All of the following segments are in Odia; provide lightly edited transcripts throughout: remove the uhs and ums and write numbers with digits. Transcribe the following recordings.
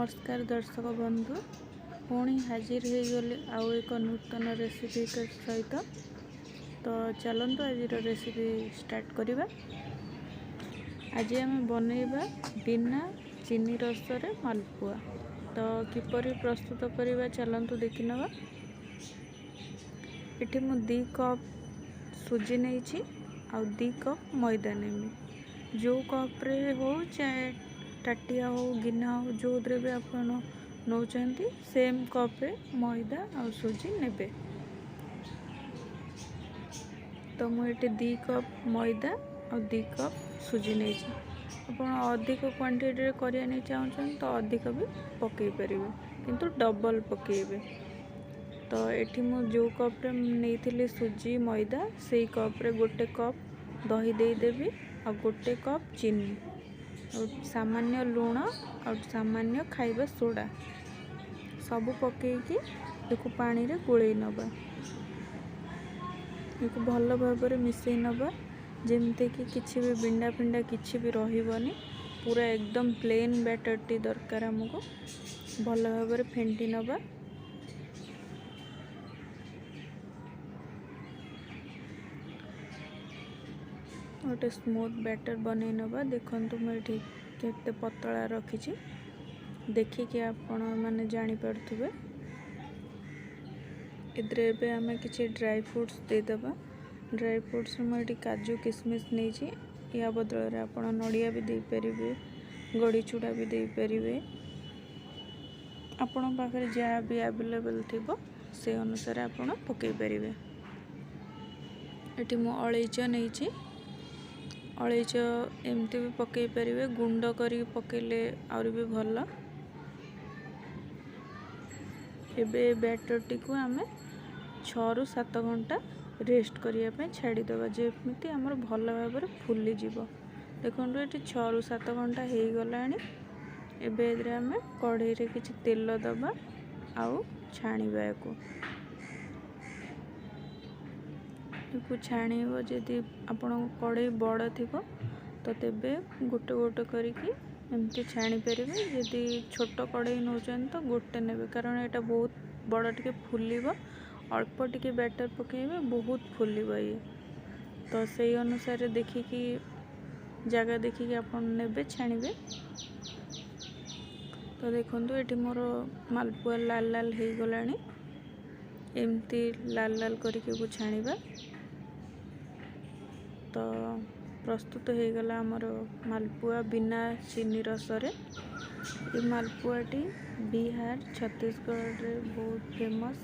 ନମସ୍କାର ଦର୍ଶକ ବନ୍ଧୁ, ପୁଣି ହାଜିର ହେଇଗଲି ଆଉ ଏକ ନୂତନ ରେସିପି ସହିତ। ତ ଚାଲନ୍ତୁ, ଆଜିର ରେସିପି ଷ୍ଟାର୍ଟ କରିବା। ଆଜି ଆମେ ବନେଇବା ବିନା ଚିନି ରସରେ ମାଲପୁଆ। ତ କିପରି ପ୍ରସ୍ତୁତ କରିବା, ଚାଲନ୍ତୁ ଦେଖିନେବା। ଏଠି ମୁଁ 2 କପ୍ ସୁଜି ନେଇଛି ଆଉ 2 କପ୍ ମଇଦା ନେବି। ଯେଉଁ କପ୍ରେ ହଉ, ଚାହେ ତାଟିଆ ହଉ, ଗିନା ହଉ, ଯେଉଁଥିରେ ବି ଆପଣ ନେଉଛନ୍ତି, ସେମ୍ କପ୍ରେ ମଇଦା ଆଉ ସୁଜି ନେବେ। ତ ମୁଁ ଏଠି 2 କପ୍ ମଇଦା ଆଉ 2 କପ୍ ସୁଜି ନେଇଛି। ଆପଣ ଅଧିକ କ୍ୱାଣ୍ଟିଟିରେ କରିବା ନେଇ ଚାହୁଁଛନ୍ତି ତ ଅଧିକ ବି ପକାଇ ପାରିବେ, କିନ୍ତୁ ଡବଲ୍ ପକାଇବେ। ତ ଏଠି ମୁଁ ଯେଉଁ କପ୍ରେ ନେଇଥିଲି ସୁଜି ମଇଦା, ସେଇ କପ୍ରେ 1 କପ୍ ଦହି ଦେଇଦେବି ଆଉ 1 କପ୍ ଚିନି ଆଉ ସାମାନ୍ୟ ଲୁଣ ଆଉ ସାମାନ୍ୟ ଖାଇବା ସୋଡ଼ା, ସବୁ ପକାଇକି ଏକୁ ପାଣିରେ ଗୋଳେଇ ନେବା। ଏକୁ ଭଲ ଭାବରେ ମିଶାଇ ନେବା, ଯେମିତିକି କିଛି ବି ବିଣ୍ଡା ଫିଣ୍ଡା କିଛି ବି ରହିବନି। ପୁରା ଏକଦମ ପ୍ଲେନ୍ ବ୍ୟାଟର୍ଟି ଦରକାର ଆମକୁ। ଭଲ ଭାବରେ ଫେଣ୍ଟି ନେବା। ଗୋଟେ ସ୍ମୁଥ୍ ବ୍ୟାଟର୍ ବନେଇ ନେବା। ଦେଖନ୍ତୁ, ମୁଁ ଏଠି କେତେ ପତଳା ରଖିଛି, ଦେଖିକି ଆପଣମାନେ ଜାଣିପାରୁଥିବେ। ଏଥିରେ ଏବେ ଆମେ କିଛି ଡ୍ରାଏ ଫ୍ରୁଟ୍ସ ଦେଇଦେବା। ଡ୍ରାଏ ଫ୍ରୁଟ୍ସ ମୁଁ ଏଠି କାଜୁ କିସମିସ୍ ନେଇଛି। ୟା ବଦଳରେ ଆପଣ ନଡ଼ିଆ ବି ଦେଇପାରିବେ, ଗଡ଼ି ଚୁଡ଼ା ବି ଦେଇପାରିବେ। ଆପଣଙ୍କ ପାଖରେ ଯାହା ବି ଆଭେଲେବଲ୍ ଥିବ, ସେ ଅନୁସାରେ ଆପଣ ପକାଇ ପାରିବେ। ଏଠି ମୁଁ ଅଳେଇଚ ନେଇଛି। ଅଳେଇଚ ଏମିତି ବି ପକାଇ ପାରିବେ, ଗୁଣ୍ଡ କରିକି ପକାଇଲେ ଆହୁରି ବି ଭଲ। ଏବେ ବ୍ୟାଟର୍ଟିକୁ ଆମେ 6ରୁ 7 ଘଣ୍ଟା ରେଷ୍ଟ କରିବା ପାଇଁ ଛାଡ଼ିଦେବା, ଯେମିତି ଆମର ଭଲ ଭାବରେ ଫୁଲିଯିବ। ଦେଖନ୍ତୁ, ଏଠି 6ରୁ 7 ଘଣ୍ଟା ହେଇଗଲାଣି। ଏବେ ଏଥିରେ ଆମେ କଢ଼େଇରେ କିଛି ତେଲ ଦେବା ଆଉ ଛାଣିବା ୟାକୁ। ୟାକୁ ଛାଣିବ, ଯଦି ଆପଣଙ୍କ କଢ଼େଇ ବଡ଼ ଥିବ ତ ତେବେ ଗୋଟେ ଗୋଟେ କରିକି ଏମିତି ଛାଣିପାରିବେ। ଯଦି ଛୋଟ କଢ଼େଇ ନେଉଛନ୍ତି ତ ଗୋଟେ ନେବେ, କାରଣ ଏଇଟା ବହୁତ ବଡ଼ ଟିକେ ଫୁଲିବ। ଅଳ୍ପ ଟିକେ ବ୍ୟାଟର୍ ପକାଇବେ, ବହୁତ ଫୁଲିବ ଇଏ। ତ ସେଇ ଅନୁସାରେ ଦେଖିକି, ଜାଗା ଦେଖିକି ଆପଣ ନେବେ, ଛାଣିବେ। ତ ଦେଖନ୍ତୁ, ଏଠି ମୋର ମାଲପୁଆ ଲାଲ ଲାଲ ହେଇଗଲାଣି। ଏମିତି ଲାଲ ଲାଲ କରିକି ଛାଣିବା। ତ ପ୍ରସ୍ତୁତ ହେଇଗଲା ଆମର ମାଲପୁଆ ବିନା ଚିନି ରସରେ। ଏ ମାଲପୁଆଟି ବିହାର, ଛତିଶଗଡ଼ରେ ବହୁତ ଫେମସ୍।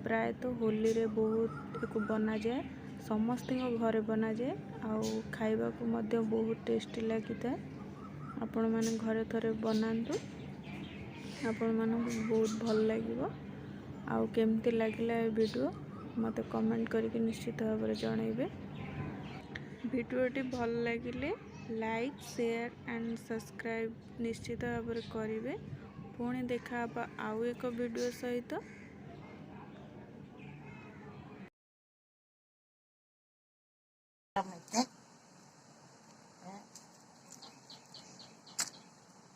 ପ୍ରାୟତଃ ହୋଲିରେ ବହୁତ ଏକୁ ବନାଯାଏ, ସମସ୍ତଙ୍କ ଘରେ ବନାଯାଏ ଆଉ ଖାଇବାକୁ ମଧ୍ୟ ବହୁତ ଟେଷ୍ଟି ଲାଗିଥାଏ। ଆପଣମାନେ ଘରେ ଥରେ ବନାନ୍ତୁ, ଆପଣମାନଙ୍କୁ ବହୁତ ଭଲ ଲାଗିବ। ଆଉ କେମିତି ଲାଗିଲା ଏ ଭିଡ଼ିଓ, ମୋତେ କମେଣ୍ଟ କରିକି ନିଶ୍ଚିତ ଭାବରେ ଜଣାଇବେ। ଭିଡ଼ିଓଟି ଭଲ ଲାଗିଲେ ଲାଇକ୍, ସେୟାର ଆଣ୍ଡ ସବସ୍କ୍ରାଇବ୍ ନିଶ୍ଚିତ ଭାବରେ କରିବେ। ପୁଣି ଦେଖା ହେବ ଆଉ ଏକ ଭିଡ଼ିଓ ସହିତ।